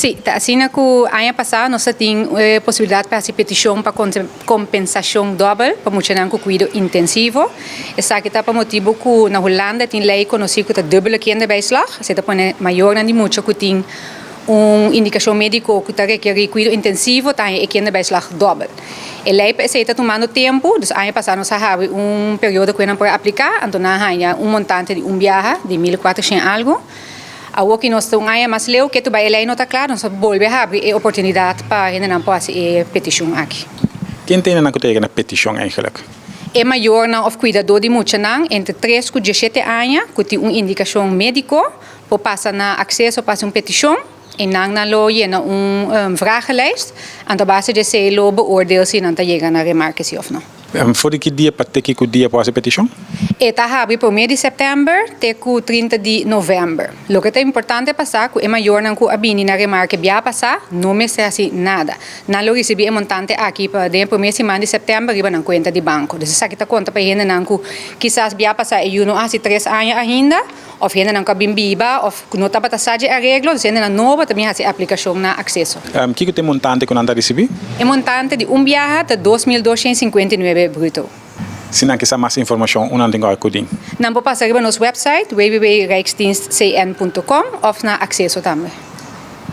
Sí, ta asina ku aña pasá nos a tin e posibilidat pa hasi petishon pa kompensashon dòbel pa muchanan ku kuido intensivo. Esaki ta pa motibu ku na Hulanda tin lei konosí ku ta dubbele kinderbijslag. Esei ta pone mayornan di mucha ku tin un indikashon médiko ku ta rekerí kuido intensivo ta haña e kinderbijslag dòbel. E lei pa esei ta tumando tempu, dus aña pasá nos a habri un periodo ku nan por a apliká, anto nan a haña un montante di un biaha di 1400 algu. Awor ki nos ta un aña mas leu ke bai e lei no ta kla, nos a bolbe habri e oportunidat pa hendenan por hasi e petishon aki. Ken ta hendenan ku ta yega na petishon eigenlijk? E mayornan òf kuidadó di muchanan entre 3 ku 17 aña ku tin un indikashon médiko por pasa na Akseso pa hasi un petishon i nan lo yena un vragenlijst. Anto a base di esei lo beoordeel si nan ta yega na remarke si òf no. For di ki dia pa te kiko dia por hasi petishon? E ta habri 1 di sèptèmber te ku 30 di novèmber. Loke ta importante pa sa ku e mayornan ku a bini na remarke bia pasá no mester hasi nada. Nan lo risibí e montante aki pa den e promé siman di sèptèmber riba nan kuenta di banko. Dus esaki ta konta pa e hendenan ku kisas bia pasá e yu no a hasi 3 aña ainda, òf hendenan ku a bin biba, òf ku no tabata sa di areglo, dus hendenan nobo ta bin hasi aplikashon na Akseso. Kiko ta e montante ku nan ta risibí? E montante di un biaha ta 2259 bruto. Si nan ke sa mas informashon, unda nan tin ku akudí? Nan por pasa riba nos website www.rijksdienstcn.com òf na Akseso tambe.